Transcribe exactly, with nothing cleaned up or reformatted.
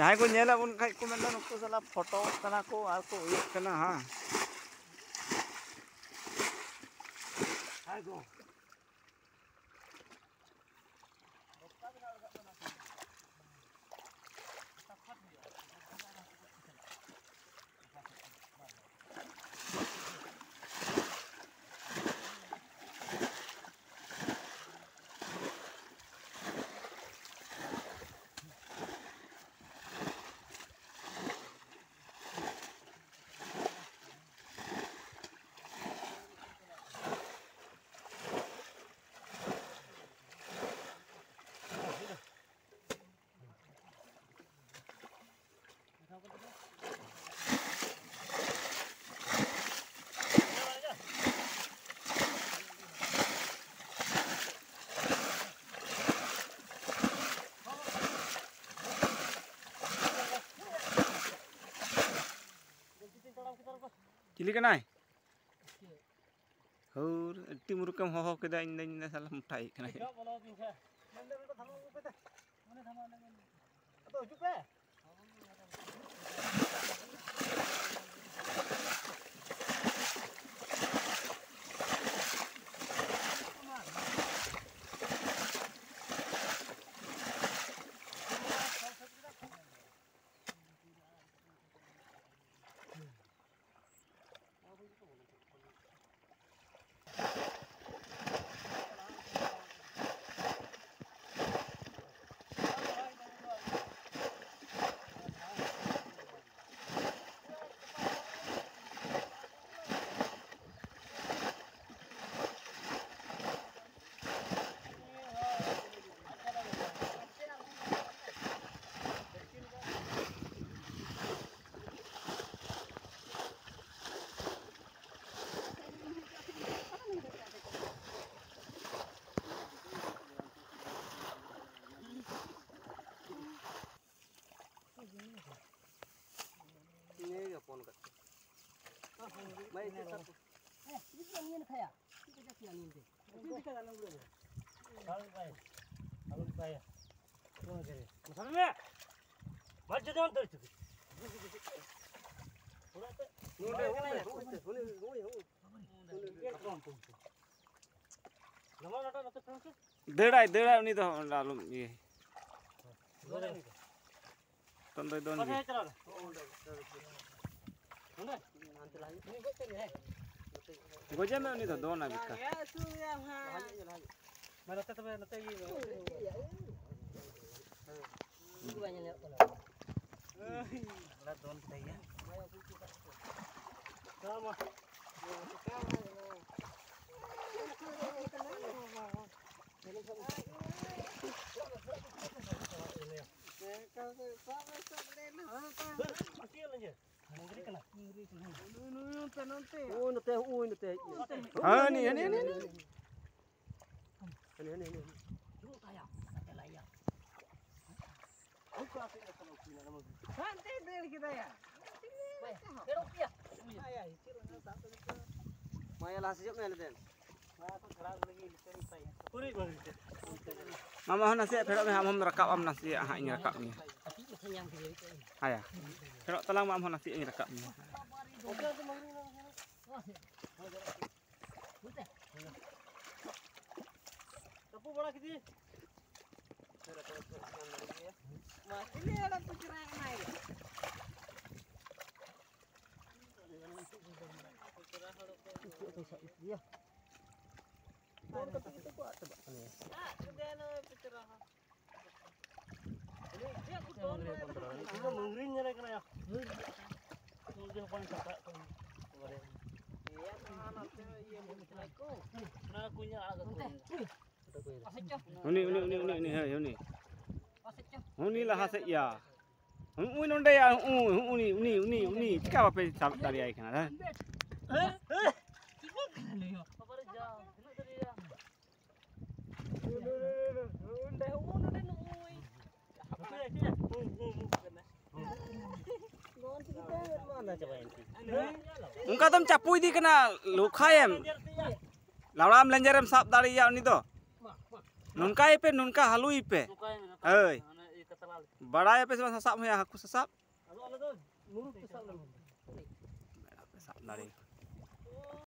ᱡᱟᱦᱟᱸᱭ ᱠᱚ ᱧᱮᱞᱮᱫ ᱵᱚᱱ ᱠᱷᱟᱡ ᱠᱚ ᱢᱮᱱᱫᱟ, "ᱱᱩᱠᱩ ᱥᱟᱞᱟ ᱯᱷᱳᱴᱳᱜ ᱠᱟᱱᱟ ᱠᱚ ᱟᱨ ᱠᱚ ᱩᱭᱩᱜ ᱠᱟᱱᱟ", ᱦᱟᱸ᱾ ᱪᱤᱞᱤ ᱠᱟᱱᱟᱭ? ᱦᱳᱨ, ᱟᱹᱰᱤ ᱢᱩᱨᱩᱠᱮᱢ ᱦᱚᱦᱚ ᱠᱮᱫᱟ, ᱤᱧ ᱫᱚᱧ ᱢᱮᱱᱫᱟ ᱥᱟᱞᱟ ᱢᱚᱴᱟᱭ ᱠᱟᱱᱟᱭ᱾ ᱟᱫᱚ ᱦᱤᱡᱩᱜ ᱯᱮ᱾ ᱤᱱᱟᱹ ᱜᱮ ᱦᱚᱯᱚᱱ ᱠᱟᱫ ᱠᱚᱣᱟ᱾ ᱢᱟ ᱤᱧ ᱴᱷᱮᱱ ᱥᱟᱵ ᱠᱚ᱾ ᱦᱮᱸ, ᱪᱮᱫ ᱠᱚ ᱧᱮᱞ ᱠᱷᱟᱭᱟ? ᱪᱮᱫ ᱠᱚ ᱪᱟᱥ ᱠᱮᱭᱟ ᱧᱮᱞ ᱛᱮ? ᱪᱮᱫ ᱞᱮᱠᱟ ᱟᱞᱚᱢ ᱵᱩᱡᱷᱟᱹᱣᱟ? ᱟᱞᱚᱢ ᱠᱟᱭᱟ᱾ ᱟᱞᱚᱢ ᱠᱟᱭᱟ᱾ ᱢᱟᱥᱮ ᱢᱮ᱾ ᱢᱟᱨ ᱡᱩᱫᱤ ᱵᱟᱢ ᱫᱟᱹᱲ ᱦᱚᱪᱚ ᱠᱮᱫ᱾ ᱚᱲᱟᱜ ᱛᱮ᱾ ᱱᱚᱰᱮ ᱦᱩᱭ ᱱᱟ, ᱦᱩᱭ ᱱᱟ, ᱦᱩᱭ ᱱᱟ, ᱦᱩᱭ ᱱᱟ᱾ ᱱᱚᱰᱮ ᱱᱚᱰᱮ ᱱᱚᱰᱮ ᱱᱚᱰᱮ ᱱᱚᱰᱮ᱾ ᱡᱚᱢᱟ ᱱᱚᱰᱮ ᱱᱚᱛᱮ ᱯᱷᱮᱨ ᱥᱮ᱾ ᱫᱟᱹᱲᱟᱭ, ᱫᱟᱹᱲᱟᱭ ᱩᱱᱤ ᱫᱚ, ᱚᱸᱰᱮ ᱟᱞᱚᱢ ᱤᱭᱟᱹ᱾ ᱱᱚᱰᱮ ᱱᱚᱰᱮ᱾ ᱫᱚᱱ ᱫᱚᱭ ᱫᱚᱱ ᱯᱟᱥᱮ ᱜᱮᱭᱟ᱾ ᱪᱟᱞᱟᱣ ᱱᱟ᱾ ᱱᱚᱰᱮ᱾ ᱦᱟᱱᱛᱮ ᱞᱟᱦᱟ ᱦᱤᱡᱩᱜ᱾ ᱩᱱᱤ ᱜᱚᱡ ᱠᱟᱫᱮᱭᱟᱭ᱾ ᱜᱚᱡᱮ ᱢᱮ ᱩᱱᱤ ᱫᱚ, ᱫᱚᱱᱟᱭ ᱵᱮᱠᱟᱨ᱾ ᱞᱟᱦᱟ ᱦᱤᱡᱩᱜ, ᱞᱟᱦᱟ ᱦᱤᱡᱩᱜ᱾ ᱢᱟ ᱱᱚᱛᱮ ᱛᱚᱵᱮ, ᱱᱚᱛᱮ ᱤᱭᱟᱹᱭ ᱢᱮ᱾ ᱩᱱᱠᱩ ᱵᱟᱭ ᱧᱮᱞ ᱧᱟᱢᱚᱜ ᱠᱟᱱᱟ᱾ ᱦᱚᱞᱟ ᱫᱚᱱ ᱠᱮᱫᱟᱭ ᱭᱟ᱾ ᱪᱟᱞᱟᱜ ᱢᱟ᱾ ᱢᱩᱝᱜᱽᱨᱤ ᱠᱟᱱᱟ᱾ ᱱᱩᱭ, ᱱᱩᱭ, ᱱᱚᱛᱮ, ᱱᱚᱛᱮ᱾ ᱳᱭ, ᱱᱚᱛᱮ, ᱳᱭ, ᱱᱚᱛᱮ ᱦᱮᱡ ᱮᱱᱟ᱾ ᱦᱟᱹᱱᱤ, ᱦᱟᱹᱱᱤ, ᱦᱟᱹᱱᱤ, ᱦᱟᱹᱱᱤ᱾ ᱦᱟᱹᱱᱤ, ᱦᱟᱹᱱᱤ, ᱦᱟᱹᱱᱤ᱾ ᱡᱩᱜ ᱛᱟᱭᱟ, ᱥᱟᱛᱮ ᱞᱟᱭᱟ᱾ ᱦᱟᱱᱛᱮ ᱫᱟᱹᱲ ᱠᱮᱫᱟᱭᱟ᱾ ᱯᱷᱮᱨᱚᱜ ᱯᱮᱭᱟ᱾ ᱢᱟᱭᱟ, ᱞᱟᱦᱟ ᱥᱮᱫ ᱢᱮ, ᱞᱟᱹᱭ ᱫᱮᱱ᱾ ᱢᱟᱢᱟ ᱦᱚᱸ ᱱᱟᱥᱮᱭᱟᱜ ᱯᱷᱮᱰᱚᱜ ᱢᱮ, ᱟᱢ ᱦᱚᱸᱢ ᱨᱟᱠᱟᱵ ᱟᱢ ᱱᱟᱥᱮᱭᱟᱜ, ᱦᱟᱸᱜ ᱤᱧ ᱨᱟᱠᱟᱵ ᱢᱮᱭᱟ᱾ ᱦᱟᱭᱟ, ᱯᱷᱮᱰᱚᱜ ᱛᱟᱞᱟᱝ ᱢᱮ, ᱟᱢ ᱦᱚᱸ ᱱᱟᱥᱮᱭᱟᱜ ᱤᱧ ᱨᱟᱠᱟᱵ ᱢᱮᱭᱟ᱾ ᱪᱟᱯᱚ ᱵᱟᱲᱟ ᱠᱮᱫᱮ᱾ ᱢᱟ ᱪᱤᱞᱤ ᱦᱚᱲᱮ ᱯᱩᱪᱨᱟ ᱠᱟᱱᱟᱭ? ᱫᱚᱱ ᱠᱟᱛᱮ ᱜᱮᱛᱚ ᱠᱚ ᱟᱫ ᱪᱟᱵᱟᱜ ᱠᱟᱱᱟ᱾ ᱟᱫ ᱠᱮᱫᱮᱭᱟ ᱱᱩᱭ ᱯᱩᱪᱨᱟ ᱦᱚᱸ᱾ ᱩᱱᱤ ᱪᱮᱫ ᱠᱚ ᱫᱚᱱ ᱵᱟᱲᱟᱭ ᱫᱟ? ᱤᱧ ᱫᱚ ᱢᱟᱹᱝᱜᱽᱨᱤᱧ ᱧᱮᱞᱮ ᱠᱟᱱᱟ ᱭᱟ᱾ ᱢᱟᱹᱝᱜᱽᱨᱤ ᱦᱚᱯᱚᱱ ᱥᱟᱵ ᱠᱟᱜ ᱠᱚᱣᱟ᱾ ᱮᱭᱟ ᱛᱚ, ᱦᱟᱱᱟ ᱱᱚᱛᱮ ᱤᱭᱟᱹ ᱠᱚ ᱠᱚ᱾ ᱚᱱᱟ ᱠᱚ ᱧᱮᱞ ᱟᱲᱟᱜ ᱠᱟᱠᱚ᱾ ᱩᱱᱤ, ᱩᱱᱤ, ᱩᱱᱤ, ᱩᱱᱤ, ᱦᱳᱭ, ᱩᱱᱤ᱾ ᱩᱱᱤ ᱞᱟᱦᱟ ᱥᱮᱫ ᱭᱟ᱾ ᱩᱱᱤ ᱱᱚᱰᱮ ᱭᱟ, ᱩᱱᱤ, ᱩᱱᱤ, ᱩᱱᱤ, ᱩᱱᱤ᱾ ᱪᱤᱠᱟ ᱵᱟᱯᱮ ᱥᱟᱵ ᱫᱟᱲᱮᱭᱟᱭ ᱠᱟᱱᱟ, ᱦᱮᱸ? ᱵᱟᱵᱟᱨᱮ ᱡᱟ, ᱛᱤᱱᱟᱹᱜ ᱫᱟᱲᱮᱭᱟᱜᱼᱟ᱾ ᱚᱸᱰᱮ, ᱚᱸᱰᱮ ᱱᱩᱭ᱾ ᱚᱱᱠᱟ ᱫᱚᱢ ᱪᱟᱯᱚ ᱤᱫᱤ ᱠᱟᱱᱟ, ᱞᱚᱠᱷᱟᱭᱮᱢ᱾ ᱞᱟᱣᱲᱟᱢ ᱞᱮᱸᱡᱮᱨᱮᱢ ᱥᱟᱵ ᱫᱟᱲᱮᱭᱟᱭᱟ ᱩᱱᱤ ᱫᱚ᱾ ᱱᱚᱝᱠᱟᱭ ᱯᱮ, ᱱᱚᱝᱠᱟ ᱦᱟᱞᱩᱭ ᱯᱮ᱾ ᱦᱳᱭ᱾ ᱵᱟᱲᱟᱭᱟᱯᱮ ᱥᱮ ᱵᱟᱝ ᱥᱟᱥᱟᱵ ᱦᱩᱭᱩᱜᱼᱟ, ᱦᱟᱹᱠᱩ ᱥᱟᱥᱟᱵ? ᱟᱫᱚ ᱟᱞᱮ ᱫᱚ ᱢᱩᱨᱩᱠ ᱛᱮ ᱥᱟᱵ ᱞᱮ ᱢᱮᱱᱫᱟ᱾ ᱵᱮᱲᱟ ᱯᱮ ᱥᱟᱵ ᱫᱟᱲᱮ᱾